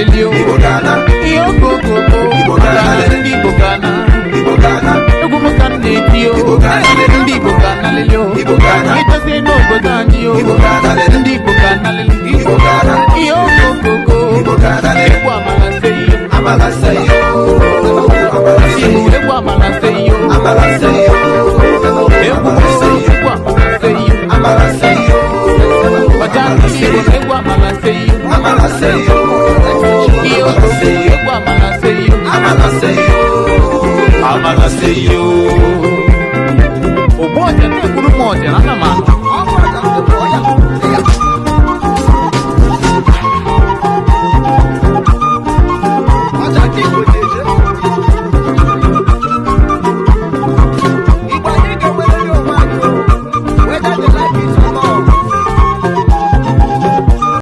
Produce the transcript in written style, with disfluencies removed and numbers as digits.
ga-analili o. Igbo ga-ana. Ihe okokoko. Igbo ga-analili. Ndị Igbo ga-ana. Igbo ga-ana. Egwu m ka m na-eti o. Igbo ga-analili. Ndị Igbo ga-analili o. Igbo ga-ana. Ịchọzie n'obodo anyị o. Igbo ga-analili. Ndị Igbo ga-analili. Igbo ga-ana. Ihe okokoko. Igbo ga-analili. Egwu amala seyo. Amala seyo. Amala seyo. Egwu amala seyo. Amala seyo. Egwu Amala seyo. egwu amala seyo. Amala seyo. Ọjà ndị Igbo egwu amala seyo. Amala seyo. Ihe okoko egwu amala seyo. Amala seyo. Amala seyo. Ogbu ọja na-egburu m ọja na ana m